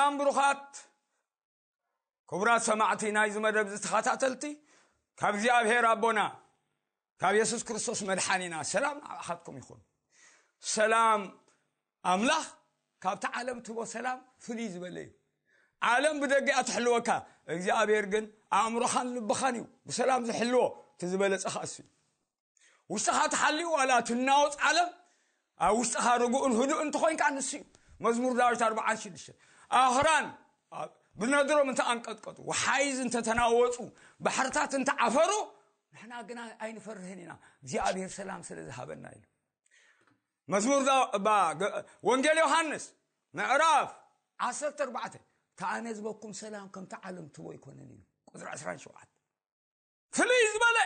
ሰላም ብሩኻት ክቡራት ሰማዕቲ ናይዚ መደብ ዝተኸታተልቲ፣ ካብ እግዚኣብሔር ኣቦና ካብ የሱስ ክርስቶስ መድሓኒና ሰላም ንዓኻትኩም ይኹን። ሰላም ኣምላኽ ካብቲ ዓለም ትቦ ሰላም ፍልይ ዝበለ እዩ። ዓለም ብደገ እያ ትሕልወካ፣ እግዚኣብሔር ግን ኣእምሮኻን ልብኻን እዩ ብሰላም ዝሕልዎ። እቲ ዝበለጸ ኸኣ እሱ እዩ። ውሽጥኻ ተሓልዩ ዋላ ትናወጽ ዓለም ኣብ ውሽጥኻ ርጉእን ህዱእን እንተኾይንካ ንሱ እዩ። መዝሙር ዳዊት ኣርብዓን ሽዱሽተ፣ ኣኽራን ብነድሮም እንተኣንቀጥቀጡ፣ ወሓይዝ እንተተናወጹ፣ ባሕርታት እንተዓፈሩ፣ ንሕና ግና ኣይንፈርህን ኢና፣ እግዚኣብሔር ሰላም ስለ ዝሃበና ኢሉ። መዝሙር ዳ- ባ- ገ- ወንጌል ዮሃንስ ምዕራፍ ዓሰርተ ኣርባዕተ፣ እታ ኣነ ዝበኩም ሰላም ከምቲ ዓለም ትቦ ኣይኮነን ኢሉ። ቁፅሪ ዕስራን ሸውዓተ፣ ፍልይ ዝበለ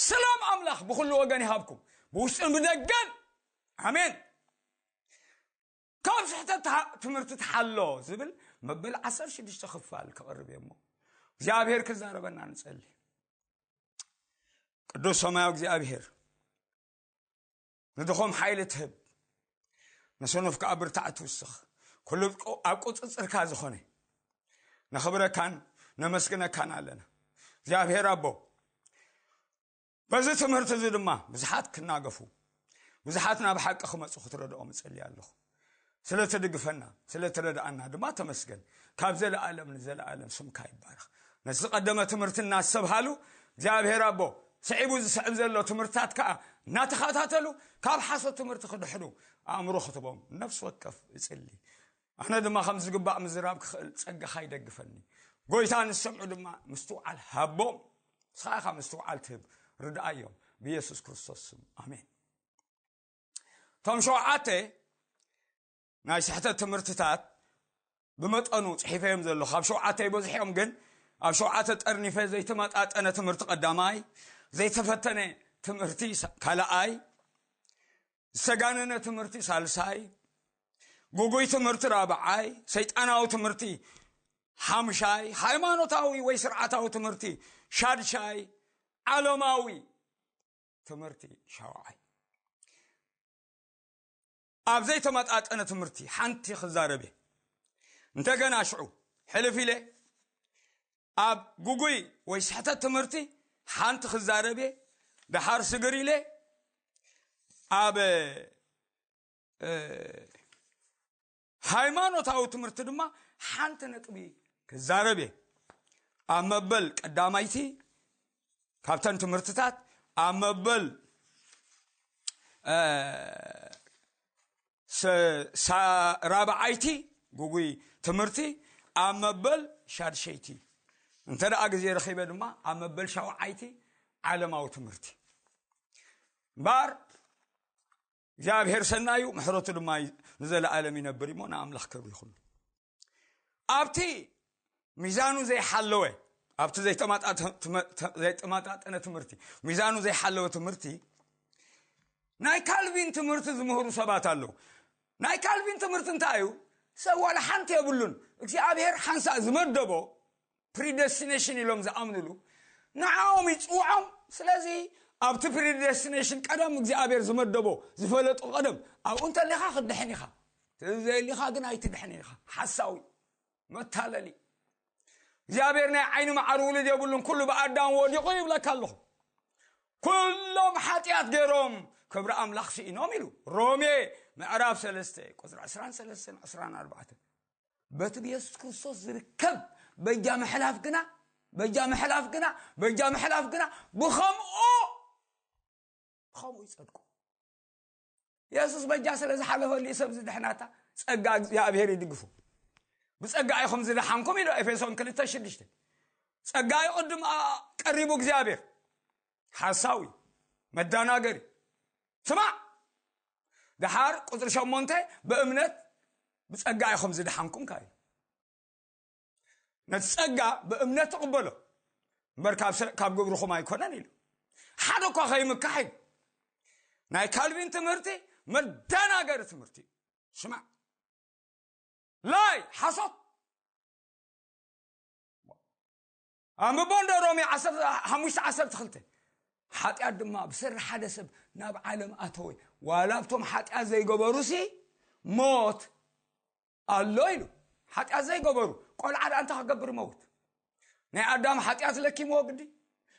ሰላም ኣምላኽ ብኩሉ ወገን ይሃብኩም፣ ብውሽጥን ብደገን። ኣሜን። ካብ ስሕተት ትሃ- ትምህርቲ ትሓሎ ዝብል መበል ዓሰርተ ሽዱሽተ ክፋል ክቕርብ እየ እሞ እግዚኣብሔር ክዛረበና ንጸሊ። ቅዱስ ሰማያዊ እግዚኣብሔር፣ ንድኾም ሓይሊ ትህብ፣ ንሰኑፍ ከኣ ብርታዕ ትውስኽ፣ ኩሉ ቁ- ኣብ ቁጽጽርካ ዝኾነ፣ ነኽብረካን ነመስግነካን ኣለና። እግዚኣብሔር ኣቦ፣ በዚ ትምህርቲ እዚ ድማ ብዙሓት ክናገፉ፣ ብዙሓት ናብ ሓቂ ክመጹ ክትረድኦም እጸሊ ኣለኹ። ስለ ትድግፈና፣ ስለ ትረድኣና ድማ ተመስገን። ካብ ዘለኣለም ንዘለኣለም ስምካ ይባረኽ። ነቲ ዝቐደመ ትምህርቲ እናስተብሃሉ፣ እግዚኣብሔር ኣቦ፣ ስዒቡ ዝስዕብ ዘሎ ትምህርትታት ከኣ እናተኸታተሉ፣ ካብ ሓሶት ትምህርቲ ክድሕኑ ኣእምሮ ክትቦም ነፍሲ ወከፍ እጽሊ። ኣነ ድማ ከም ዝግባእ ምዝራብ ክኽእል ጸጋኻ ይደግፈኒ። ጎይታ፣ ንሰምዑ ድማ ምስትውዓል ሃቦም። ንስኻ ኢኻ ምስትውዓል ትህብ፣ ርድኣዮም። ብየሱስ ክርስቶስ ስም፣ ኣሜን። እቶም ሸውዓተ ናይ ስሕተት ትምህርትታት ብመጠኑ ጽሒፈዮም ዘለኹ፣ ካብ ሸውዓተ ይበዝሑ እዮም፣ ግን ኣብ ሸውዓተ ጠርኒፈ። ዘይተመጣጠነ ትምህርቲ ቀዳማይ፣ ዘይተፈተነ ትምህርቲ ሳ- ካልኣይ፣ ዝተጋነነ ትምህርቲ ሳልሳይ፣ ጉጉይ ትምህርቲ ራብዓይ፣ ሰይጣናዊ ትምህርቲ ሓምሻይ፣ ሃይማኖታዊ ወይ ስርዓታዊ ትምህርቲ ሻድሻይ፣ ዓለማዊ ትምህርቲ ሻውዓይ። ኣብ ዘይተመጣጠነ ትምህርቲ ሓንቲ ክዛረብ እየ። እንደገና ሽዑ ሕልፍ ኢለ ኣብ ጉጉይ ወይ ስሕተት ትምህርቲ ሓንቲ ክዛረብ እየ። ደሓር ስግር ኢለ ኣብ እ፣ ሃይማኖታዊ ትምህርቲ ድማ ሓንቲ ነጥቢ ክዛረብ እየ። ኣብ መበል ቀዳማይቲ ካብተን ትምህርትታት ኣብ መበል እ፣ ስ- ሳ- ራብዓይቲ ጉጉይ ትምህርቲ፣ ኣብ መበል ሻድሸይቲ እንተ ደኣ ግዜ ረኺበ ድማ ኣብ መበል ሻውዓይቲ ዓለማዊ ትምህርቲ። እምበኣር እግዚኣብሔር ሰናዩ፣ ምሕረቱ ድማ ንዘለኣለም ይነብር እሞ ንኣምላኽ ክብሪ ይኹን። ኣብቲ ሚዛኑ ዘይሓለወ፣ ኣብቲ ዘይተማጣተ- ትመ- ተ- ዘይተመጣጠነ ትምህርቲ፣ ሚዛኑ ዘይሓለወ ትምህርቲ፣ ናይ ካልቪን ትምህርቲ ዝምህሩ ሰባት ኣለዉ። ናይ ካልቪን ትምህርቲ እንታይ እዩ? ሰብ ዋላ ሓንቲ የብሉን። እግዚኣብሔር ሓንሳእ ዝመደቦ ፕሪደስቲኔሽን ኢሎም ዝኣምንሉ ንዓኦም ይፅውዖም። ስለዚ ኣብቲ ፕሪደስቲኔሽን ቀደም እግዚኣብሔር ዝመደቦ ዝፈለጦ ቀደም ኣብኡ እንተሊኻ ክትድሕን ኢኻ። ዘየሊኻ ግን ኣይትድሕን ኢኻ። ሓሳዊ መታለሊ። እግዚኣብሔር ናይ ዓይኒ መዓር ውሉድ የብሉን፣ ኩሉ ብኣዳም ወዲቑ ይብለካ ኣለኹ። ኩሎም ሓጢኣት ገይሮም ክብሪ ኣምላኽ ስኢኖም ኢሉ ሮሜ ምዕራፍ ሰለስተ ቁፅሪ ዕስራን ሰለስተን ዕስራን ኣርባዕተን። በቲ ብየሱስ ክርስቶስ ዝርከብ በጃ ምሕላፍ ግና በጃ ምሕላፍ ግና በጃ ምሕላፍ ግና ብኸምኡ ብኸምኡ ይጸድቁ። የሱስ በጃ ስለ ዝሓለፈሉ እዩ ሰብ ዝድሕናታ። ጸጋ እግዚኣብሔር ይድግፉ። ብጸጋ ኢኹም ዝደሓንኩም ኢሉ ኤፌሶን ክልተ ሽዱሽተ። ጸጋ ይቕድም ኣ- ቀሪቡ እግዚኣብሔር። ሓሳዊ መዳናገሪ። ስማዕ፣ ደሓር ቁፅሪ ሸሞንተ ብእምነት ብጸጋ ኢኹም ዝደሓንኩም ካዩ። ነቲ ጸጋ ብእምነት ትቕበሎ እምበር ካብ ሰ- ካብ ግብርኹም ኣይኮነን ኢሉ። ሓደ እኳ ከይምካሕ እዩ። ናይ ካልቪን ትምህርቲ መደናገሪ ትምህርቲ እዩ። ስማዕ፣ ላይ ሓሶት ኣንብቦ እንደ ሮሜ ዓሰርተ ሓሙሽተ ዓሰርተ ክልተ። ሓጢኣት ድማ ብሰሪ ሓደ ሰብ ናብ ዓለም ኣተወ፣ ዋላ ኣብቶም ሓጢኣት ዘይገበሩሲ ሞት ኣሎ ኢሉ። ሓጢኣት ዘይገበሩ ቆልዓ ደኣ እንታይ ክገብር ይመውት? ናይ ኣዳም ሓጢኣት ለኪምዎ ግዲ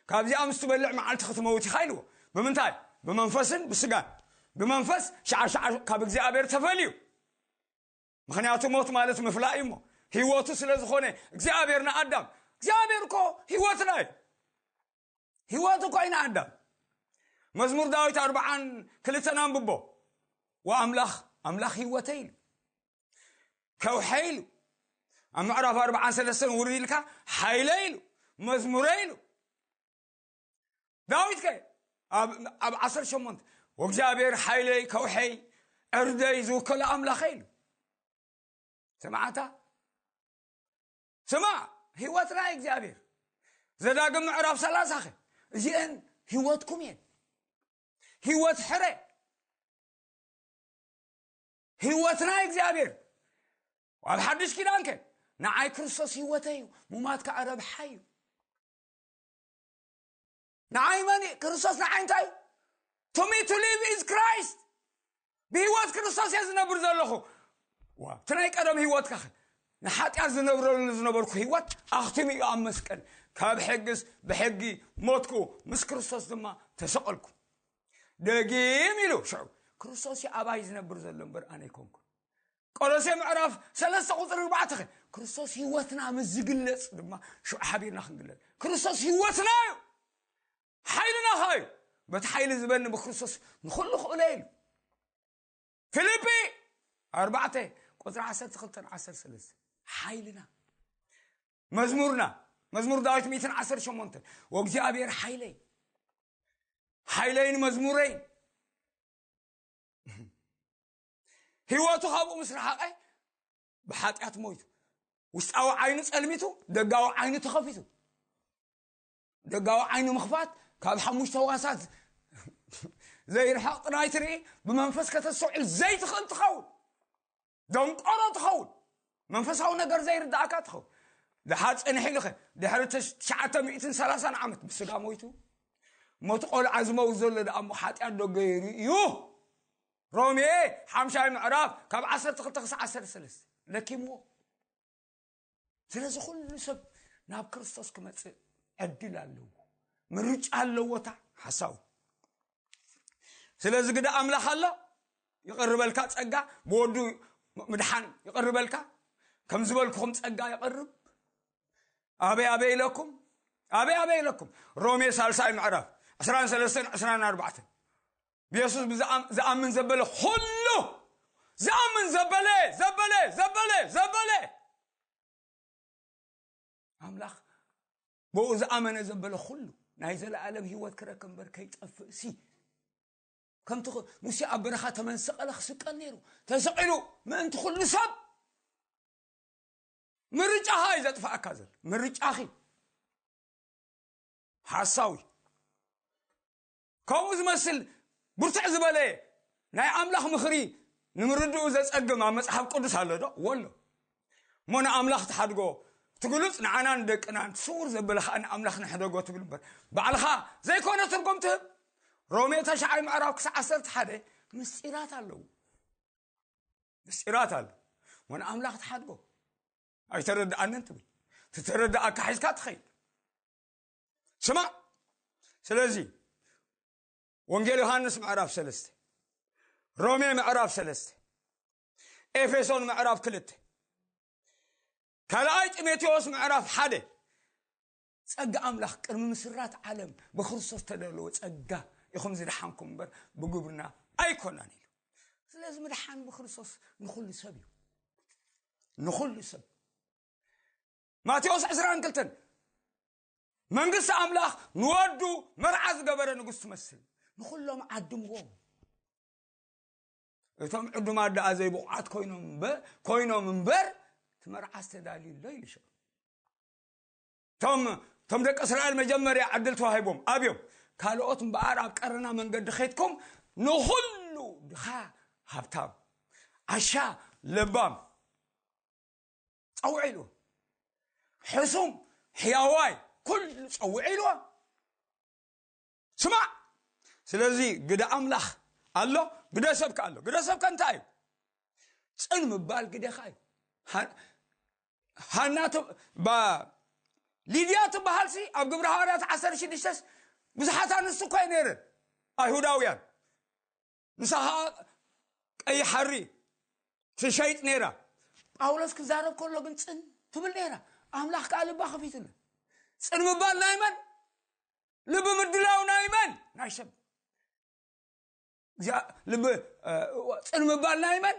ካብዚኣ ምስ ትበልዕ መዓልቲ ክትመውት ኢኻ ኢልዎ። ብምንታይ? ብመንፈስን ብስጋን። ብመንፈስ ሸዓ ሸዓ ካብ እግዚኣብሔር ተፈልዩ። ምኽንያቱ ሞት ማለት ምፍላእ እዩ እሞ፣ ህይወቱ ስለ ዝኾነ እግዚኣብሔር ንኣዳም፣ እግዚኣብሔር እኮ ህይወትና እዩ። ህይወት እኮ እዩ ንኣዳም። መዝሙር ዳዊት ኣርብዓን ክልተን ኣንብቦ። ወኣምላኽ ኣምላኽ ህይወተይ ኢሉ፣ ከውሐ ኢሉ። ኣብ ምዕራፍ ኣርብዓን ሰለስተን ውርድ ኢልካ ሓይለ ኢሉ፣ መዝሙረ ኢሉ። ዳዊት ከ ኣብ ኣብ ዓሰርተ ሸሞንተ ወእግዚኣብሔር ሓይለይ ከውሐይ ዕርደይ ዝውከሎ ኣምላኸ ኢሉ። ስማዕታ ስማዕ፣ ህይወትና እዩ እግዚኣብሔር። ዘዳግም ምዕራፍ ሰላሳ ኸ እዚአን ህይወትኩም እየን። ህይወት ሕረ ህይወትና እዩ እግዚኣብሔር። ኣብ ሓድሽ ኪዳን ከ ንዓይ ክርስቶስ ህይወተይ እዩ፣ ሙማት ከዓ ረብሓ እዩ። ንዓይ መን እዩ? ክርስቶስ ንዓይ እንታይ እዩ? To me to live is Christ። ብህይወት ክርስቶስ እየ ዝነብር ዘለኹ። ዋ፣ እቲ ናይ ቀደም ህይወትካ ኸ? ንሓጢኣት ዝነብረሉ ዝነበርኩ ህይወት ኣኽቲሙ እዩ ኣብ መስቀል። ካብ ሕግስ ብሕጊ ሞትኩ፣ ምስ ክርስቶስ ድማ ተሰቐልኩ። ደጊም ኢሉ ሽዑ ክርስቶስ እዩ ኣባይ ዝነብር ዘሎ እምበር ኣነ ኣይኮንኩን። ቆሎሴ ምዕራፍ ሰለስተ ቁፅሪ ኣርባዕተ ኸ? ክርስቶስ ህይወትና ምስ ዝግለጽ ድማ ሽዑ ሓቢርና ክንግለጽ። ክርስቶስ ህይወትና እዩ፣ ሓይልና ኸ እዩ። በቲ ሓይሊ ዝበኒ ብክርስቶስ ንኹሉ ክእለ ኢሉ። ፊልጲ ኣርባዕተ ቁፅሪ ዓሰርተ ክልተን ዓሰርተ ሰለስተ ሓይልና። መዝሙርና፣ መዝሙር ዳዊት ሚእትን ዓሰርተ ሸሞንተን ወእግዚኣብሔር ሓይለይ፣ ሓይለይን መዝሙረይን። ህይወቱ ካብኡ ምስ ረሓቐ ብሓጢኣት ሞይቱ። ውሽጣዊ ዓይኑ ጸልሚቱ፣ ደጋዊ ዓይኑ ተኸፊቱ። ደጋዊ ዓይኑ ምኽፋት ካብ ሓሙሽተ ህዋሳት ዘይርሕቕ ጥራይ ትርኢ፣ ብመንፈስ ከተስተውዕል ዘይትኽእል ትኸውን። ደንቆሮ ትኸውን። መንፈሳዊ ነገር ዘይርዳእካ ትኸውን። ድሓር ጽንሕ ኢሉኸ ድሕሪ ትሽ- ትሽዓተ ሚእትን ሰላሳን ዓመት ብስጋ ሞይቱ። ሞት ቆልዓ ዝመውት ዘሎ ደኣ እሞ ሓጢኣት ዶ ገይሩ እዩ? ሮሜ ሓምሻይ ምዕራፍ ካብ ዓሰርተ ክልተ ክሳዕ ዓሰርተ ሰለስተ ለኪምዎ። ስለዚ ኩሉ ሰብ ናብ ክርስቶስ ክመጽእ ዕድል ኣለዎ፣ ምርጫ ኣለዎ። እታ ሓሳዊ ስለዚ ግደ ኣምላኽ ኣሎ፣ ይቐርበልካ ጸጋ፣ ብወዱ ምድሓን ይቐርበልካ። ከም ዝበልኩኹም ጸጋ ይቐርብ። ኣበይ ኣበይ ኢለኩም? ኣበይ ኣበይ ኢለኩም? ሮሜ ሳልሳይ ምዕራፍ ዕስራን ሰለስተን ዕስራን ኣርባዕተን። ብየሱስ ብዝኣም- ዝኣምን ዘበለ ኩሉ፣ ዝኣምን ዘበለ ዘበለ ዘበለ ዘበለ ኣምላኽ ብኡ ዝኣመነ ዘበለ ኩሉ ናይ ዘለኣለም ህይወት ክረክብ እምበር ከይጠፍእ ሲ ከምቲ ኽ- ሙሴ ኣብ በረኻ ተመንሰቐለ ክስቀል ነይሩ። ተሰቒሉ ምእንቲ ኩሉ ሰብ። ምርጫኻ እዩ ዘጥፍኣካ ዘሎ፣ ምርጫኺ። ሓሳዊ ከምኡ ዝመስል ብርትዕ ዝበለ ናይ ኣምላኽ ምኽሪ ንምርድኡ ዘጸግም ኣብ መጽሓፍ ቅዱስ ኣሎ ዶ? ወሎ። እሞ ንኣምላኽ ትሓድጎ ትግሉጽ ንዓናን ደቅናን ስውር ዘበለ ኸኣ ንኣምላኽ ንሕደጎ ትብል እምበር ባዕልኻ ዘይኮነ ትርጉም ትህብ። ሮሜ ተሽዓይ ምዕራፍ ክሳዕ ዓሰርተ ሓደ ምስጢራት ኣለዉ። ምስጢራት ኣሎ። እሞ ንኣምላኽ ትሓድጎ ኣይተረድኣንን ትብል። ትተረድኣካ ሒዝካ ትኸይድ። ስማዕ። ስለዚ ወንጌል ዮሃንስ ምዕራፍ ሰለስተ፣ ሮሜ ምዕራፍ ሰለስተ፣ ኤፌሶን ምዕራፍ ክልተ፣ ካልኣይ ጢሞቴዎስ ምዕራፍ ሓደ፣ ጸጋ ኣምላኽ ቅድሚ ምስራት ዓለም ብክርስቶስ ተደለወ ጸጋ ኢኹም ዝደሓንኩም እምበር ብግብርና ኣይኮነን ኢሉ። ስለዚ ምድሓን ብክርስቶስ ንኹሉ ሰብ እዩ። ንኹሉ ሰብ። ማቴዎስ ዕስራን ክልተን መንግስቲ ኣምላኽ ንወዱ መርዓ ዝገበረ ንጉስ ትመስል። ንኹሎም ዓድምዎም። እቶም ዕዱማት ደኣ ዘይብቑዓት ኮይኖም እምበ- ኮይኖም እምበር እቲ መርዓ ዝተዳልዩ ኣሎ ኢሉ ሽዑ። እቶም እቶም ደቂ እስራኤል መጀመርያ ዕድል ተዋሂቦም ኣብዮም። ካልኦት እምበኣር ኣብ ቀረና መንገዲ ኸይድኩም ንኹሉ ድኻ ሃብታም፣ ዓሻ ለባም ጸውዕ ኢልዎ። ሕሱም ሕያዋይ ኩሉ ጸውዕ ኢልዎ። ስማዕ። ስለዚ ግደ ኣምላኽ ኣሎ፣ ግደ ሰብ ከ ኣሎ። ግደ ሰብ ከ እንታይ እዩ? ጽን ምባል ግደኻ እዩ። ሃ- ሃና ት- ባ- ሊድያ ትበሃልሲ ኣብ ግብረ ሃዋርያት ዓሰርተ ሽዱሽተ ብዙሓት ኣንስቲ እኮ ነይረን ኣይሁዳውያን። ንሳ ኸዓ ቀይ ሓሪ ትሸይጥ ነይራ። ጳውሎስ ክዛረብ ከሎ ግን ጽን ትብል ነይራ። ኣምላኽ ከዓ ልባ ከፊቱላ። ጽን ምባል ናይ መን? ልቢ ምድላው ናይ መን? ናይ ሰብ። እዚኣ ልቢ ጽን ምባል ናይ መን?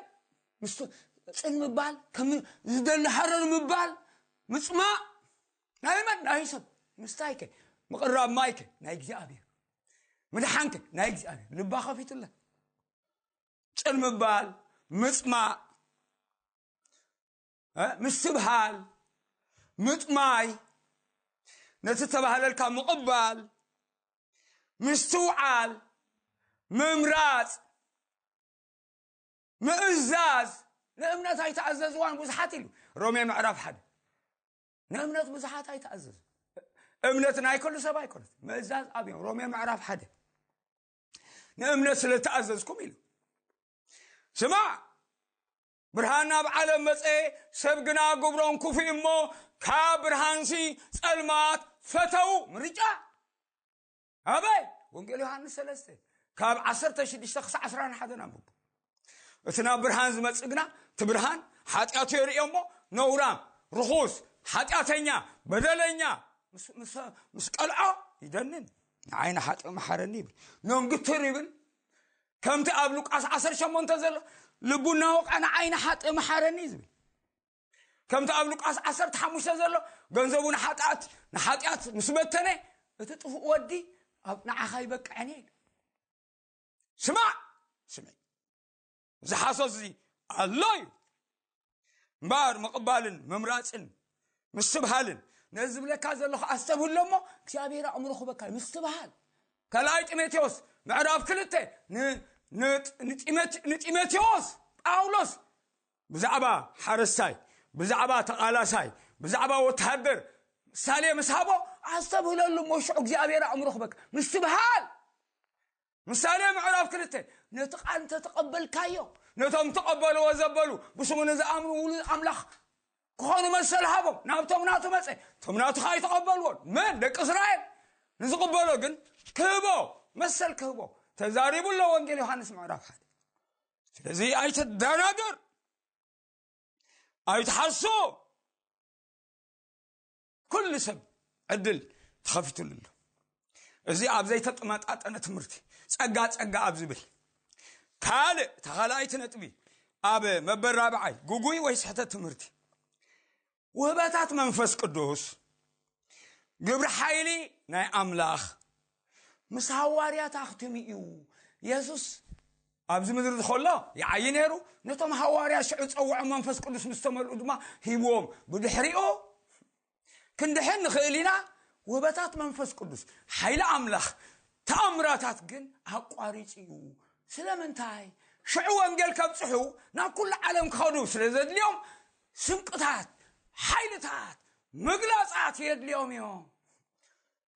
ምስ ጽን ምባል ከም ዝደሊ ሃረር ምባል ምጽማእ ናይ መን? ናይ ሰብ። ምስታይከ ምቕራብ ማይከ ናይ እግዚኣብሔር። ምድሓንከ ናይ እግዚኣብሔር። ልባ ከፊቱላ። ጽን ምባል፣ ምጽማእ፣ ምስትብሃል፣ ምጥማይ፣ ነቲ ተባህለልካ ምቕባል፣ ምስትውዓል፣ ምምራጽ፣ ምእዛዝ። ንእምነት ኣይተኣዘዝዋን ብዙሓት ኢሉ ሮሜ ምዕራፍ ሓደ። ንእምነት ብዙሓት ኣይተኣዘዙ። እምነት ናይ ኩሉ ሰብ ኣይኮነት። ምእዛዝ ኣብዮም ሮሜ ምዕራፍ ሓደ። ንእምነት ስለ ተኣዘዝኩም ኢሉ። ስማዕ፣ ብርሃን ናብ ዓለም መጸ፣ ሰብ ግና ግብሮም ክፉእ እሞ ካብ ብርሃንሲ ጸልማት ፈተው። ምርጫ ኣበይ? ወንጌል ዮሃንስ ሰለስተ ካብ ዓሰርተ ሽዱሽተ ክሳዕ ዓሰርተ ሓደ ኣንብቡ። እቲ ናብ ብርሃን ዝመጽእ ግና እቲ ብርሃን ሓጢኣቱ የርእዮ እሞ ነውራም፣ ርኹስ፣ ሓጢኣተኛ፣ በደለኛ ምስ ቀልዖ ይደንን። ንዓይ ንሓጥእ መሓረኒ ይብል። ነንግትር ይብል። ከምቲ ኣብ ሉቃስ ዓሰርተ ሸሞንተ ዘሎ ልቡ እናወቕዐ ንዓይ ንሓጥእ መሓረኒ ዝብል። ከምቲ ኣብ ሉቃስ ዓሰርተ ሓሙሽተ ዘሎ ገንዘቡ ንሓጢኣት ንሓጢኣት ምስ በተነ እቲ ጥፉእ ወዲ ኣብ ንዓኻ ይበቅዐን ኢሉ። ስማዕ ስምዒ እዚ ሓሶት እዚ ኣሎ እዩ እምበኣር ምቕባልን ምምራፅን ምስትብሃልን ነዚ ዝብለካ ዘለኹ ኣስተብህሎ እሞ እግዚኣብሔር ኣእምሮ ክበካ እዩ ምስትብሃል ካልኣይ ጢሞቴዎስ ምዕራፍ ክልተ ንጢሞቴዎስ ጳውሎስ ብዛዕባ ሓረስታይ ብዛዕባ ተቓላሳይ ብዛዕባ ወተሃደር ምሳሌ ምስ ሃቦ ኣስተብህለሉ እሞ ሽዑ እግዚኣብሔር ኣእምሮ ክበካ ምስትብሃል ምሳሌ ምዕራፍ ክልተ ነቲ ቃል እንተተቐበልካዮ ነቶም ተቐበልዎ ዘበሉ ብስሙ ንዝኣምኑ ውሉድ ኣምላኽ ክኾኑ መሰል ሃቦም ናብቶም ናቱ መፀ እቶም ናቱ ከዓ ኣይተቐበልዎን መን ደቂ እስራኤል ንዝቕበሎ ግን ክህቦ መሰል ክህቦ ተዛሪቡ ኣሎ ወንጌል ዮሃንስ ምዕራፍ ሓደ ስለዚ ኣይትደናገር ኣይትሓሱ ኩሉ ሰብ ዕድል ተኸፊትሉ ኣሎ እዚ ኣብ ዘይተጠመጣጠነ ትምህርቲ ጸጋ ጸጋ ኣብ ዝብል ካልእ ተኻልኣይቲ ነጥቢ ኣብ መበል ራብዓይ ጉጉይ ወይ ስሕተት ትምህርቲ ውህበታት መንፈስ ቅዱስ ግብሪ ሓይሊ ናይ ኣምላኽ ምስ ሃዋርያት ኣኽትሙ እዩ የሱስ ኣብዚ ምድሪ ዝኸሎ ይዓዪ ነይሩ ነቶም ሃዋርያ ሽዑ ዝጸውዖም መንፈስ ቅዱስ ምስ ተመልኡ ድማ ሂብዎም ብድሕሪኡ ክንድሕን ንኽእል ኢና ውህበታት መንፈስ ቅዱስ ሓይሊ ኣምላኽ ተኣምራታት ግን ኣቋሪጹ እዩ ስለምንታይ ሽዑ ወንጌል ከብጽሑ ናብ ኩሉ ዓለም ክኸዱ ስለ ዘድልዮም ስንቅታት ሓይልታት ምግላጻት የድልዮም እዮም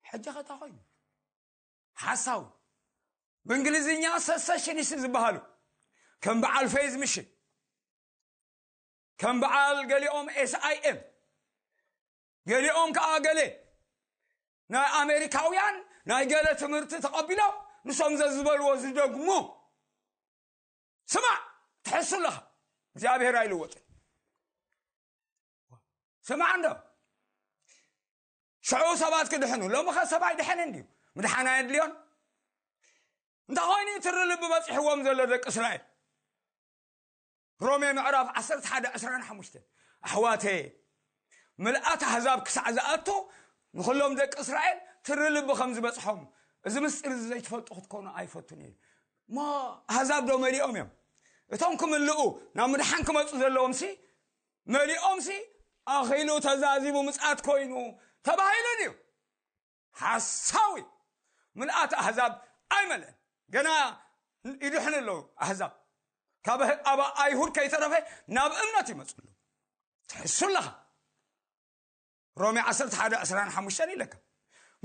ሕጂ ኸታ ኮይኑ ሓሳዊ ብእንግሊዝኛ ሰሰሽኒስት ዝበሃሉ ከም በዓል ፌዝ ምሽን ከም በዓል ገሊኦም ኤስኣይኤም ገሊኦም ከዓ ገሌ ናይ ኣሜሪካውያን ናይ ገለ ትምህርቲ ተቐቢሎም ንሶም ዘዝበልዎ ዝደግሙ ስማዕ ትሕሱ ኣለኻ እግዚኣብሔር ኣይልወጥን ስማዕ እንዶ ሽዑ ሰባት ክድሕኑ ሎሚ ኸ ሰብ ኣይድሐንን ድዩ ምድሓን ኣየድልዮን እንታይ ኮይኑ ትሪ ልቢ በፂሕዎም ዘሎ ደቂ እስራኤል ሮሜ ምዕራፍ ዓሰርተ ሓደ ዕስራን ሓሙሽተን ኣሕዋተየ ምልኣት ኣህዛብ ክሳዕ ዝኣቱ ንኹሎም ደቂ እስራኤል ትሪ ልቢ ከም ዝበፅሖም እዚ ምስጢር እዚ ዘይትፈልጡ ክትኮኑ ኣይፈቱን እየ እሞ ኣህዛብ ዶ መሊኦም እዮም እቶም ክምልኡ ናብ ምድሓን ክመፁ ዘለዎም ሲ መሊኦም ሲ ኣኺሉ ተዛዚቡ ምፅኣት ኮይኑ ተባሂሉ ድዩ ሓሳዊ ምልኣት ኣህዛብ ኣይመልእን ገና ይድሕኑ ኣለዉ ኣህዛብ ካብ ኣብ ኣይሁድ ከይተረፈ ናብ እምነት ይመፁ ኣለዉ ትሕሱ ኣለኻ ሮሜ ዓሰርተ ሓደ ዕስራን ሓሙሽተን ኢለካ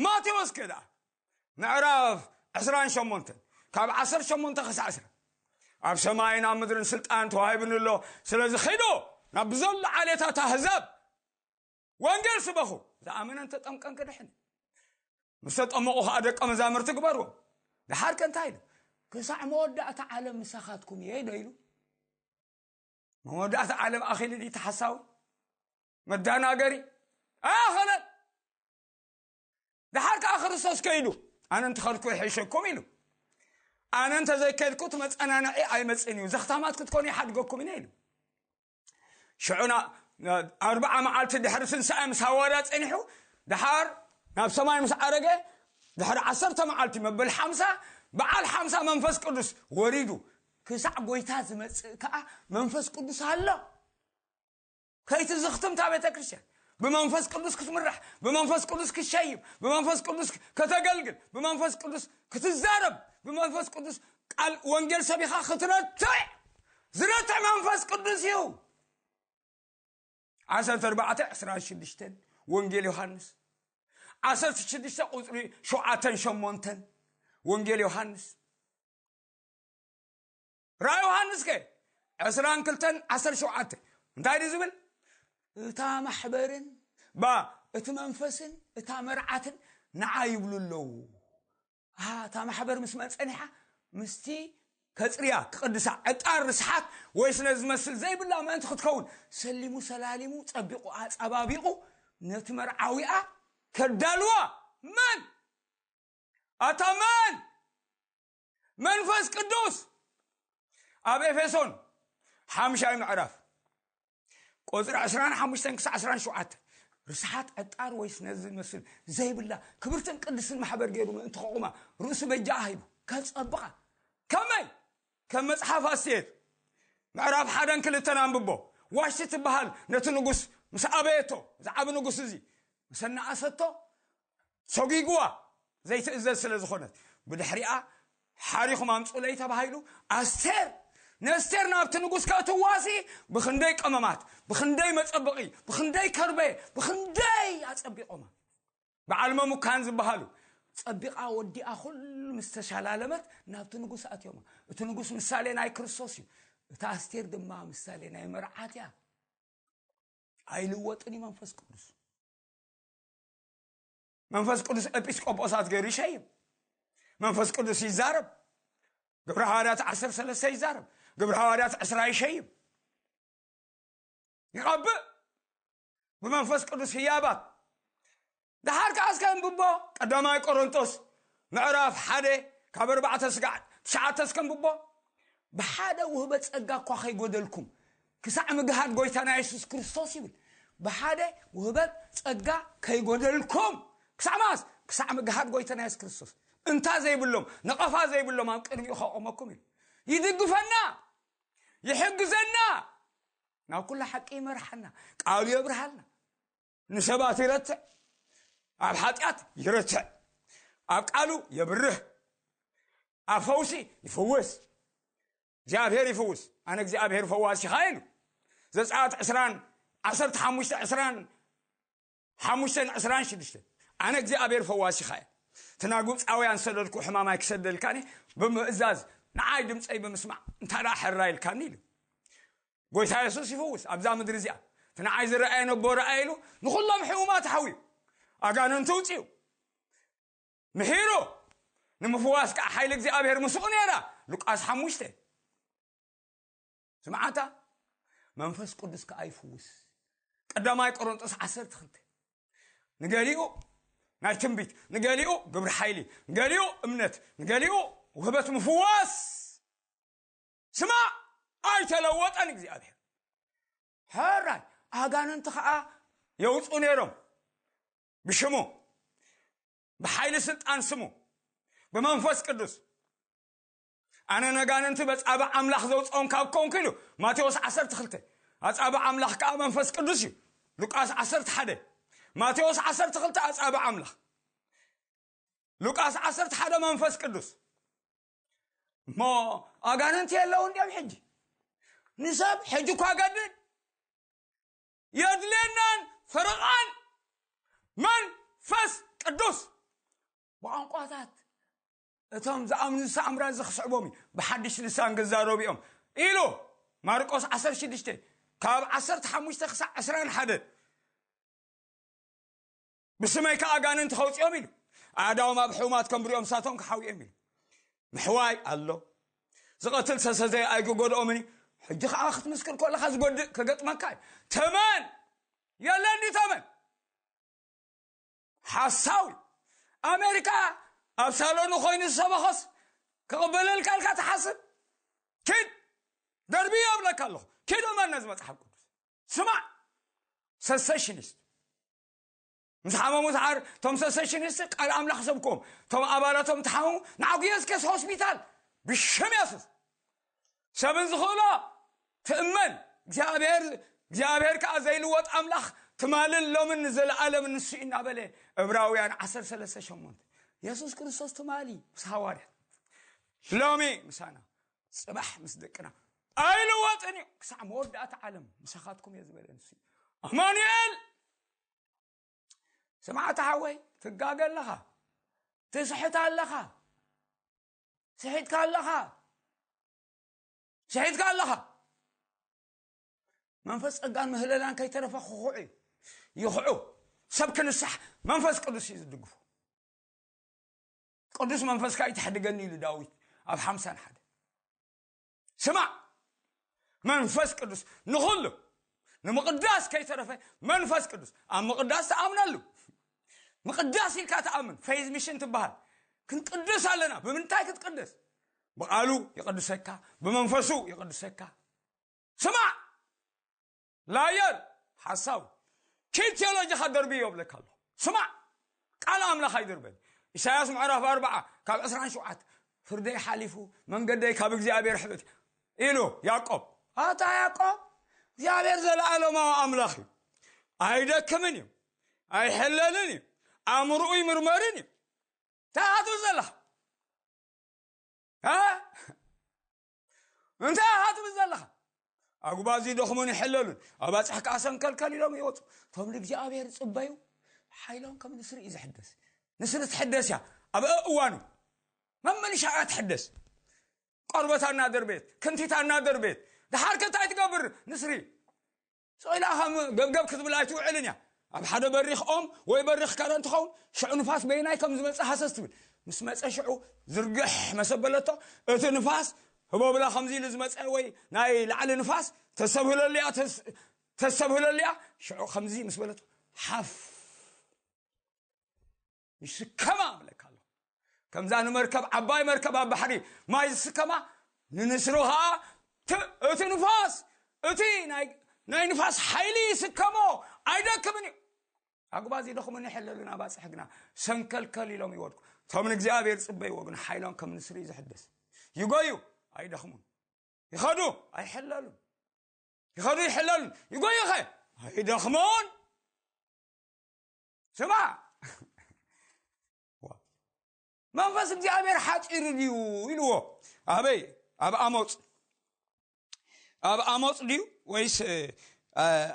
ማቴዎስ ከ ደኣ ምዕራፍ ዕስራን ሸሞንተን ካብ ዓሰርተ ሸሞንተ ክሳዕ ዕስራ ኣብ ሰማይን ኣብ ምድርን ስልጣን ተዋሂብኒ ኣሎ ስለዚ ኺዶ ናብ ብዘሎ ዓሌታት ኣህዛብ ወንጌል ስበኹ፣ ዝኣመነን ተጠምቀን ክድሕን። ምስ ተጠመቑ ኸዓ ደቀ መዛሙርቲ ግበርዎም። ደሓር ከ እንታይ ኢሉ? ክሳዕ መወዳእታ ዓለም ምሳኻትኩም እየ ዶ ኢሉ? መወዳእታ ዓለም ኣኺሉ ድዩ ተሓሳዊ? መዳናገሪ ኣኸለን። ደሓር ከኣ ክርስቶስ ከይዱ፣ ኣነ እንተኸድኩ ይሕሸኩም ኢሉ። ኣነ እንተዘይከድኩ እቲ መጸናንዒ ኣይመጽእን እዩ፣ ዘኽታማት ክትኮኑ ይሓድገኩም ኢነ ኢሉ። ሽዑ ና-፣ ኣርብዓ መዓልቲ ድሕሪ ትንሳኤ ምስ ሃዋርያ ጸኒሑ፣ ደሓር ናብ ሰማይ ምስ ዓረገ፣ ድሕሪ ዓሰርተ መዓልቲ መበል ሓምሳ፣ በዓል ሓምሳ መንፈስ ቅዱስ ወሪዱ፣ ክሳዕ ጎይታ ዝመጽእ ከኣ መንፈስ ቅዱስ ኣሎ። ከይትዝኽትም እታ ቤተ ክርስቲያን ብመንፈስ ቅዱስ ክትምራሕ፣ ብመንፈስ ቅዱስ ክትሸይም፣ ብመንፈስ ቅዱስ ከተገልግል፣ ብመንፈስ ቅዱስ ክትዛረብ፣ ብመንፈስ ቅዱስ ቃል ወንጌል ሰቢኻ ክትረትዕ ዝረትዕ መንፈስ ቅዱስ እዩ። ዓሰርተ ኣርባዕተ ዕስራን ሽዱሽተን ወንጌል ዮሃንስ፣ ዓሰርተ ሽዱሽተ ቁጽሪ ሸውዓተን ሸሞንተን ወንጌል ዮሃንስ፣ ራእይ ዮሃንስ ከ ዕስራን ክልተን ዓሰርተ ሸውዓተ እንታይ ድዩ ዝብል? እታ ማሕበርን ባ እቲ መንፈስን እታ መርዓትን ንዓ ይብሉ ኣለዉ። ኣሃ፣ እታ ማሕበር ምስ መን ጸኒሓ? ምስቲ ከጽርያ ክቕድሳ ዕጣር ርስሓት ወይስ ነዚ ዝመስል ዘይብላ ምእንቲ ክትከውን ሰሊሙ ሰላሊሙ ጸቢቑ ኣጸባቢቑ ነቲ መርዓዊኣ ከዳልዋ መን? ኣታ መን? መንፈስ ቅዱስ። ኣብ ኤፌሶን ሓምሻይ ምዕራፍ ቁጽሪ ዕስራን ሓሙሽተን ክሳዕ ዕስራን ሸውዓተን ርስሓት ዕጣር ወይስ ነዚ ዝመስል ዘይብላ ክብርትን ቅድስትን ማሕበር ገይሩ ምእንቲ ከቑማ ርእሱ በጃ ሂቡ ከጸብቓ። ከመይ? ከም መጽሓፍ ኣስቴር ምዕራፍ ሓደን ክልተን ኣንብቦ። ዋሽቲ ትበሃል ነቲ ንጉስ ምስ ኣበየቶ፣ ዝዓቢ ንጉስ እዚ ምስ ኣነኣሰቶ፣ ሰጒግዋ ዘይትእዘዝ ስለ ዝኾነት፣ ብድሕሪኣ ሓሪኹም ኣምጹለይ ተባሂሉ። ኣስቴር፣ ነስቴር ናብቲ ንጉስ ከእትዋሲ ብኽንደይ ቀመማት፣ ብኽንደይ መጸበቒ፣ ብኽንደይ ከርበ፣ ብኽንደይ ኣጸቢቖማ። በዓል መሙካን ዝበሃሉ ጸቢቓ ወዲኣ ኩሉ ምስ ተሻላለመት ናብቲ ንጉስ ኣትዮማ። እቲ ንጉስ ምሳሌ ናይ ክርስቶስ እዩ። እታ ኣስቴር ድማ ምሳሌ ናይ መርዓት እያ። ኣይልወጥን እዩ መንፈስ ቅዱስ። መንፈስ ቅዱስ ኤጲስቆጶሳት ገይሩ ይሸይም። መንፈስ ቅዱስ ይዛረብ። ግብረ ሃዋርያት ዓሰርተ ሰለስተ ይዛረብ። ግብረ ሃዋርያት ዕስራ ይሸይም። ይቐብእ ብመንፈስ ቅዱስ ህያባት። ደሓር ከኣ እስከ እንብቦ ቀዳማይ ቆሮንቶስ ምዕራፍ ሓደ ካብ ኣርባዕተ ስጋዕ ትሽዓተ እስከ እንብቦ። ብሓደ ውህበት ጸጋ እኳ ከይጎደልኩም ክሳዕ ምግሃድ ጎይታና የሱስ ክርስቶስ ይብል። ብሓደ ውህበት ጸጋ ከይጎደልኩም ክሳዕ ማስ ክሳዕ ምግሃድ ጎይታና የሱስ ክርስቶስ እንታ ዘይብሎም ነቐፋ ዘይብሎም ኣብ ቅድሚኡ ከቆመኩም ኢሉ ይድግፈና፣ ይሕግዘና፣ ናብ ኩሉ ሓቂ ይመርሓና፣ ቃሉ የብርሃልና። ንሰባት ይረትዕ፣ ኣብ ሓጢኣት ይረትዕ፣ ኣብ ቃሉ የብርህ፣ ኣብ ፈውሲ ይፍውስ። እግዚኣብሔር ይፍውስ። ኣነ እግዚኣብሔር ፈዋሲኻ ኢሉ። ዘጸኣት ዕስራን ዓሰርተ ሓሙሽተ ዕስራን ሓሙሽተን ዕስራን ሽዱሽተን ኣነ እግዚኣብሔር ፈዋሲኻ እየ። እቲ ናብ ግብፃውያን ሰደድኩ ሕማም ኣይክሰደልካን እየ፣ ብምእዛዝ ንዓይ ድምፀይ ብምስማዕ እንታ ደኣ ሕራ ኢልካኒ ኢሉ። ጎይታ የሱስ ይፍውስ ኣብዛ ምድሪ እዚኣ። እቲ ንዓይ ዝረኣየ ነቦ ረኣየ ኢሉ ንኹሎም ሕሙማት ሓውዩ ኣጋንንቲ ውፅኡ ምሒሩ ንምፍዋስ ከዓ ሓይሊ እግዚኣብሔር ምስኡ ነይራ። ሉቃስ ሓሙሽተ ስምዓታ መንፈስ ቅዱስ ከዓ ይፍውስ። ቀዳማይ ቆሮንጦስ ዓሰርተ ክልተ ንገሊኡ ናይ ትንቢት፣ ንገሊኡ ግብሪ ሓይሊ፣ ንገሊኡ እምነት፣ ንገሊኡ ውህበት ምፍዋስ ስማ ኣይተለወጠን እግዚኣብሔር። ሕራይ ኣጋንንቲ ከዓ የውፁ ነይሮም ብሽሙ ብሓይሊ ስልጣን ስሙ ብመንፈስ ቅዱስ። ኣነ ነጋንንቲ በጻብዕ ኣምላኽ ዘውፅኦም ካብ ኮንኩ ኢሉ ማቴዎስ ዓሰርተ ክልተ። ኣጻብዕ ኣምላኽ ከዓ መንፈስ ቅዱስ እዩ። ሉቃስ ዓሰርተ ሓደ። ማቴዎስ ዓሰርተ ክልተ ኣጻብዕ ኣምላኽ፣ ሉቃስ ዓሰርተ ሓደ መንፈስ ቅዱስ። እሞ ኣጋንንቲ የለውን ድዮም ሕጂ? ንሰብ ሕጂ እኳ ገድድ የድልየናን ፈረቓን መንፈስ ቅዱስ። ብቋንቋታት እቶም ዝኣምኑ ዝሰኣምራ እዚ ክስዕቦም እዩ፣ ብሓድሽ ልሳን ክዛረቡ እዮም ኢሉ። ማርቆስ ዓሰርተ ሽዱሽተ ካብ ዓሰርተ ሓሙሽተ ክሳዕ ዕስራን ሓደ። ብስመይ ከዓ ኣጋንንቲ ከውፅኦም ኢሉ። ኣእዳዎም ኣብ ሕሙማት ከንብርኦም፣ ንሳቶም ክሓውዮም ኢሉ። ምሕዋይ ኣሎ። ዝቐትል ሰሰተ ኣይክጎድኦምን እዩ። ሕጂ ከዓ ክትምስክር ከለካ ዝጎድእ ከገጥመካ እዩ። ተመን የለን ድዩ? ተመን ሓሳዊ። ኣሜሪካ ኣብ ሳሎኑ ኮይኑ ዝሰበኸስ ክቕበለልካ ኢልካ ትሓስብ? ኪድ ደርቢ ይብለካ ኣለኹ። ኪድ እመን ነዚ መጽሓፍ ቅዱስ። ስማዕ፣ ሰሰሽኒስት ምስ ሓመሙ ሰዓር፣ እቶም ሰሰሽኒስት ቃል ኣምላኽ ሰብክዎም፣ እቶም ኣባላቶም ተሓመሙ ንዓጉ የስኬስ ሆስፒታል ብሽም የሱስ። ሰብን ዝኽእሎ ትእመን። እግዚኣብሔር እግዚኣብሔር ከዓ ዘይልወጥ ኣምላኽ ትማልን ሎምን ንዘለኣለምን ንሱ እዩ እናበለ፣ ዕብራውያን ዓሰርተ ሰለስተ ሸሞንተ። የሱስ ክርስቶስ ትማሊ ምስ ሃዋርያት፣ ሎሚ ምሳና፣ ጽባሕ ምስ ደቅና ኣይልወጥን እዩ። ክሳዕ መወዳእታ ዓለም ምሳኻትኩም እየ ዝበለ ንሱ እዩ። ኣማኑኤል። ስማዕቲ ሓወይ፣ ትጋገ ኣለኻ፣ ትስሕት ኣለኻ፣ ስሒትካ ኣለኻ፣ ስሒትካ ኣለኻ። መንፈስ ጸጋን ምህለላን ከይተረፈ ክኹዕ እዩ። ይኹዑ። ሰብ ክንሳሕ መንፈስ ቅዱስ እዩ ዝድግፎ። ቅዱስ መንፈስካ ይትሕድገኒ ኢሉ ዳዊት ኣብ ሓምሳን ሓደ። ስማዕ፣ መንፈስ ቅዱስ ንኹሉ ንምቕዳስ ከይተረፈ መንፈስ ቅዱስ ኣብ ምቕዳስ ተኣምነሉ። ምቕዳስ ኢልካ ተኣምን። ፌዝ ሚሽን ትበሃል። ክንቅድስ ኣለና። ብምንታይ ክትቅድስ? ብቓሉ ይቕድሰካ፣ ብመንፈሱ ይቕድሰካ። ስማዕ፣ ላየር፣ ሓሳዊ፣ ኪድ ቴዎሎጂኻ ደርቢ ይብለካ ኣሎ። ስማዕ፣ ቃል ኣምላኽ ኣይደርበን። ኢሳያስ ምዕራፍ ኣርባዓ ካብ ዕስራን ሸውዓተ፣ ፍርደይ ሓሊፉ፣ መንገደይ ካብ እግዚኣብሔር ሕበት ኢሉ ያዕቆብ። ኣታ ያዕቆብ፣ እግዚኣብሔር ዘለዓለማዊ ኣምላኽ እዩ። ኣይደክምን እዩ፣ ኣይሕለልን እዩ፣ ኣእምሮኡ ይምርመርን እዩ። እንታይ ኢኻ ትብል ዘለኻ? እ? እንታይ ኢኻ ትብል ዘለኻ? ኣጉባዝ ይደኽሙን ይሕለሉን፣ ኣባጽሕ ከኣ ሰንከልከል ኢሎም ይወጹ። እቶም ንእግዚኣብሔር ዝጽበዩ ሓይሎም ከም ንስሪ እዩ ዝሕደስ። ንስሪ ትሕደስ እያ ኣብ እዋኑ። መመሊሻ እያ ትሕደስ። ቆርበታ እናደርበየት፣ ክንቲታ እናደርበየት፣ ደሓር ከ እንታይ ትገብር ንስሪ? ስቕ ኢላ ከም ገብገብ ክትብል ኣይትውዕልን እያ። ኣብ ሓደ በሪኽ ኦም ወይ በሪኽ ከረን ትኸውን፣ ሽዑ ንፋስ በይናይ ከም ዝመጽእ ሃሰስ ትብል። ምስ መጸ ሽዑ ዝርግሕ መሰበለቶ፣ እቲ ንፋስ ህቦብላ ከምዚ ኢሉ ዝመጸ ወይ ናይ ላዕሊ ንፋስ ተሰብህለሉ እያ፣ ተስ-፣ ተሰብህለሉ እያ። ሽዑ ከምዚ ምስ በለቶ ሓፍ ይስከማ እብለካ ኣለኹ። ከምዛ ንመርከብ፣ ዓባይ መርከብ ኣብ ባሕሪ ማይ ዝስከማ፣ ንንስሩ ኸዓ ት-፣ እቲ ንፋስ፣ እቲ ናይ፣ ናይ ንፋስ ሓይሊ ይስከሞ፣ ኣይደክምን እዩ። ኣጉባዝ ይደኽሙን ይሕለሉን፣ ኣባጽሕ ግና ሰንከልከል ኢሎም ይወድቁ። እቶም ንእግዚኣብሔር ዝጽበይዎ ግን ሓይሎም ከም ንስሪ እዩ ዝሕደስ። ይጎዩ፣ ኣይደኽሙን። ይኸዱ፣ ኣይሕለሉን። ይኸዱ፣ ይሕለሉን። ይጎዩ ኸ፣ ኣይደኽሙን። ስማዕ፣ መንፈስ እግዚኣብሔር ሓጺሩ ድዩ ኢልዎ። ኣበይ? ኣብ ኣሞጽ። ኣብ ኣሞጽ ድዩ ወይስ፣ እ፣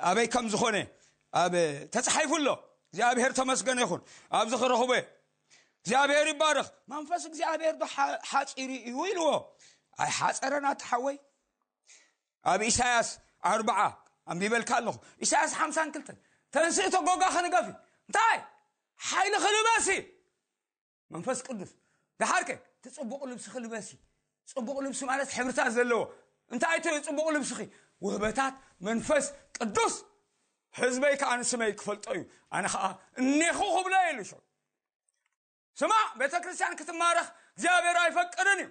ኣበይ ከም ዝኾነ ኣብ ተጻሒፉ ኣሎ። እግዚኣብሔር ተመስገነ ይኹን። ኣብዚ ክረኽቦ እየ። እግዚኣብሔር ይባረኽ። መንፈስ እግዚኣብሔር ዶ ሓ-፣ ሓጺሩ እዩ ኢልዎ። ኣይሓጸረን ኣታ ሓወይ። ኣብ ኢሳያስ ኣርብዓ ኣንቢበልካ ኣለኹ። ኢሳያስ ሓምሳን ክልተን፣ ተንስእ ተጎጋ ክንገፊ። እንታይ? ሓይሊ ክልበሲ። መንፈስ ቅዱስ። ደሓርከ፣ እቲ ጽቡቕ ልብሲ ክልበሲ። ጽቡቕ ልብሲ ማለት ሕብርታት ዘለዎ። እንታይ እቲ ጽቡቕ ልብስኺ? ውህበታት መንፈስ ቅዱስ። ህዝበይ ከኣ ንስመይ ክፈልጦ እዩ። ኣነ ከኣ እኔኹ ክብሎ እዩ ኢሉ ሽዑ። ስማዕ፣ ቤተ ክርስቲያን ክትማረኽ እግዚኣብሔር ኣይፈቅድን እዩ።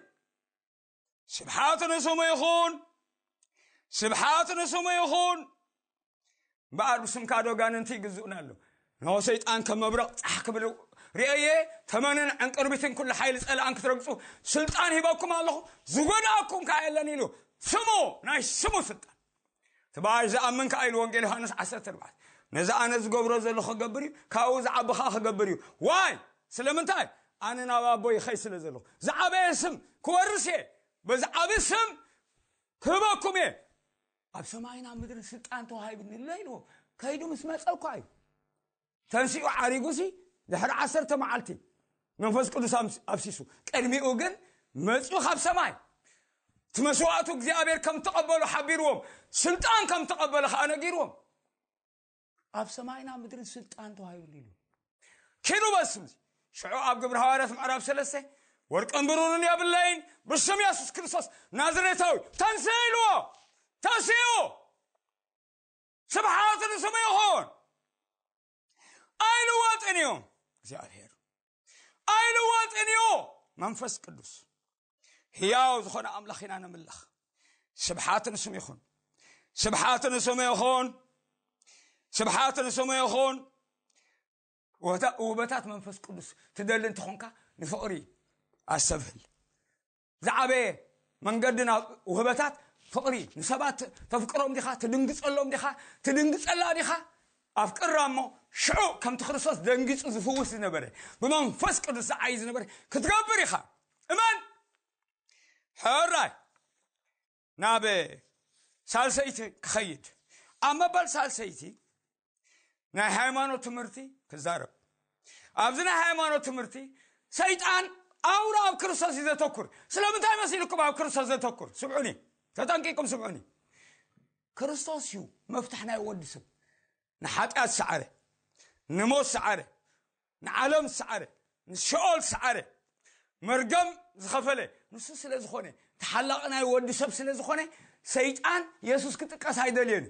ስብሓት ንስሙ ይኹን፣ ስብሓት ንስሙ ይኹን። እምበኣር ብስምካ ዶ ጋንንቲ ይግዝኡና ኣሎ። እንሆ ሰይጣን ከም መብረቕ ጻሕ ክብል ርእየ፣ ተመንን ዕንቅርቢትን ኩሉ ሓይሊ ጸላእን ክትረግጹ ስልጣን ሂበኩም ኣለኹ፣ ዝጎድኣኩም ከኣ የለን ኢሉ። ስሙ፣ ናይ ስሙ ስልጣን። እቲ ብኣይ ዝኣምን ከኣ ኢሉ ወንጌል ዮሃንስ ዓሰርተ ኣርባዕተ። ነዚ ኣነ ዝገብሮ ዘለኹ ክገብር እዩ፣ ካብኡ ዝዓቢ ከኣ ክገብር እዩ። ዋይ? ስለምንታይ? ኣነ ናብ ኣቦይ ይኸይድ ስለ ዘለኹ። ዝዓበየ ስም ክወርስ እየ። በዚ ዓቢ ስም ክህበኩም እየ። ኣብ ሰማይን ኣብ ምድርን ስልጣን ተዋሂቡኒ ኣሎ ኢልዎ። ከይዱ ምስ መጸ እኳ እዩ። ተንሲኡ ዓሪጉሲ ድሕሪ ዓሰርተ መዓልቲ መንፈስ ቅዱስ ኣምስ-፣ ኣፍሲሱ። ቅድሚኡ ግን መጺኡ ካብ ሰማይ እቲ መስዋእቱ እግዚኣብሔር ከም ተቐበሉ ሓቢርዎም፣ ስልጣን ከም ተቐበለ ኸዓ ነጊርዎም። ኣብ ሰማይን ኣብ ምድርን ስልጣን ተዋሂቡኒ ኢሉ። ኪዱ በስም እዚ ሽዑ ኣብ ግብረ ሃዋርያት ምዕራፍ ሰለስተ ወርቅን ብሩርን የብለይን፣ ብስም የሱስ ክርስቶስ ናዝሬታዊ ተንስእ ኢልዎ። ተንስኡ ስብሓት ንስሙ ይኹን። ኣይልወጥን እዩ እግዚኣብሔር፣ ኣይልወጥን እዩ መንፈስ ቅዱስ። ህያው ዝኾነ ኣምላኽ ኢና ነምልኽ። ስብሓት ንስሙ ይኹን። ስብሓት ንስሙ ይኹን። ስብሓት ንስሙ ይኹን። ውህታ- ውህበታት መንፈስ ቅዱስ ትደሊ እንተኾንካ ንፍቕሪ ኣስተብህል። ዝዓበየ መንገዲ ናብ ውህበታት ፍቕሪ። ንሰባት ተፍቅሮም ዲኻ? ትድንግጸሎም ዲኻ? ትድንግጸላ ዲኻ? ኣፍቅራ እሞ ሽዑ ከምቲ ክርስቶስ ደንጊጹ ዝፍውስ ዝነበረ፣ ብመንፈስ ቅዱስ ዝዓይ ዝነበረ ክትገብር ኢኻ። እመን። ሕራይ ናብ ሳልሰይቲ ክኸይድ። ኣብ መበል ሳልሰይቲ ናይ ሃይማኖት ትምህርቲ ክዛረብ። ኣብዚ ናይ ሃይማኖት ትምህርቲ ሰይጣን ኣውራ ኣብ ክርስቶስ እዩ ዘተኩር። ስለምንታይ መሲልኩም ኣብ ክርስቶስ ዘተኩር? ስምዑኒ፣ ተጠንቂቁም ስምዑኒ። ክርስቶስ እዩ መፍትሕ ናይ ወዲ ሰብ። ንሓጢኣት ሰዓረ፣ ንሞት ሰዓረ፣ ንዓለም ሰዓረ፣ ንሸኦል ሰዓረ፣ መርገም ዝኸፈለ ንሱ ስለ ዝኾነ፣ ተሓላቒ ናይ ወዲ ሰብ ስለ ዝኾነ፣ ሰይጣን የሱስ ክጥቀስ ኣይደልየን።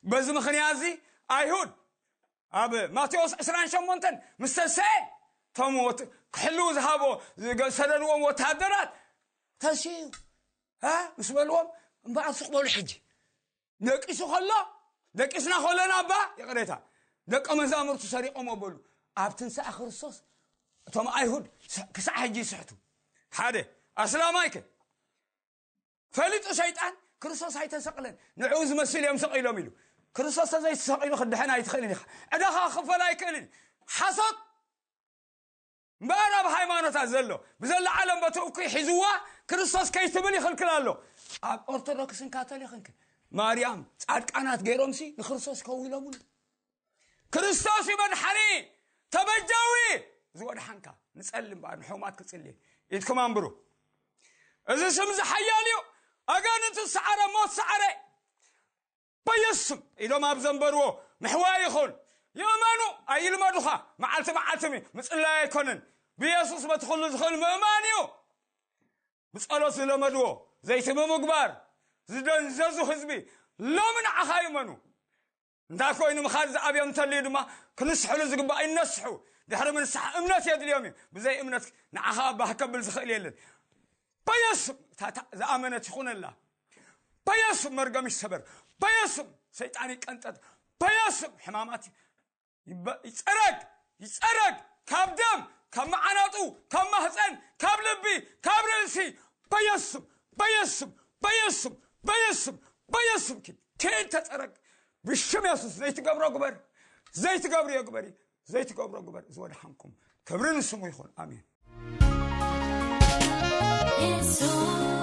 በዚ ምኽንያት እዚ ኣይሁድ ኣብ ማቴዎስ ዕስራን ሸሞንተን ምስ ተሰኤ፣ እቶም ወት- ክሕልው ዝሃቦ ዝገ- ሰደድዎም ወታደራት ተስዩ እ ምስ በልዎም፣ እምበኣር ስቕ በሉ ሕጂ። ደቂሱ ከሎ፣ ደቂስና ከለና እባ፣ ይቕሬታ፣ ደቀ መዛሙርቱ ሰሪቖሞ በሉ። ኣብ ትንሳኤ ክርስቶስ እቶም ኣይሁድ ስ- ክሳዕ ሕጂ ይስሕቱ። ሓደ ኣስላማይ ከ ፈሊጡ ሰይጣን ክርስቶስ ኣይተሰቕለን፣ ንዕኡ ዝመስል እዮም ሰቒሎም ኢሉ። ክርስቶስ ተዘይተሰቒሉ ክድሕን ኣይትኽእልን ኢኻ። ዕዳኻ ክኽፈል ኣይክእልን። ሓሶት እምበኣር ኣብ ሃይማኖታት ዘሎ ብዘለዓለም በቲ እኩይ ሒዝዋ ክርስቶስ ከይትብል ይኽልክል ኣሎ። ኣብ ኦርቶዶክስን ካቶሊክን ከ ማርያም ጻድቃናት ገይሮምሲ ንክርስቶስ ከዊሎምሉ። ክርስቶስ እዩ መድሓኒ ተበጃዊ። ዝወድሓንካ ንጸሊ እምበኣር ንሕሙማት ክጽሊ ኢድኩም ኣንብሩ። እዚ ስም እዚ ሓያል እዩ። ኣጋንንቱ ሰዓረ፣ ሞት ሰዓረ። በየሱስ ስም ኢዶም ኣብ ዘንበርዎ ምሕዋይ ይኹን። ይእመኑ ኣይልመዱኻ። መዓልቲ መዓልቲ ምጽላይ ኣይኮነን። ብየሱስ በቲ ኩሉ ዝኽእል ምእማን እዩ። ብጸሎት ዝለመድዎ ዘይቲ ብምግባር ዝደንዘዙ ህዝቢ ሎሚ ንዓኻ ይእመኑ። እንታይ ኮይኑ ምኻድ ዝኣብዮም እንተልዩ ድማ ክንስሕሉ ዝግባእ ይነስሑ። ድሕሪ ምንሳሕ እምነት የድልዮም እዩ። ብዘይ እምነት ንዓኻ ኣባህ ከብል ዝኽእል የለን። በየሱስ እታ እታ ዝኣመነት ይኹነላ። በየሱስ መርገም ይሰበር። በየሱስ ሰይጣን ይቀንጠጥ። በየሱስ ሕማማት ይበ- ይጸረግ፣ ይጸረግ። ካብ ደም፣ ካብ መዓናጡ፣ ካብ ማህፀን፣ ካብ ልቢ፣ ካብ ርእሲ በየሱስ በየሱስ በየሱስ በየሱስ በየሱስ ኪድ ኪድ ተጸረግ። ብሽም የሱስ ዘይትገብሮ ግበር። ዘይትገብርዮ ግበሪ። ዘይትገብሮ ግበር። ዝወድሓንኩም ክብሪ ንስሙ ይኹን። ኣሜን። የሱስ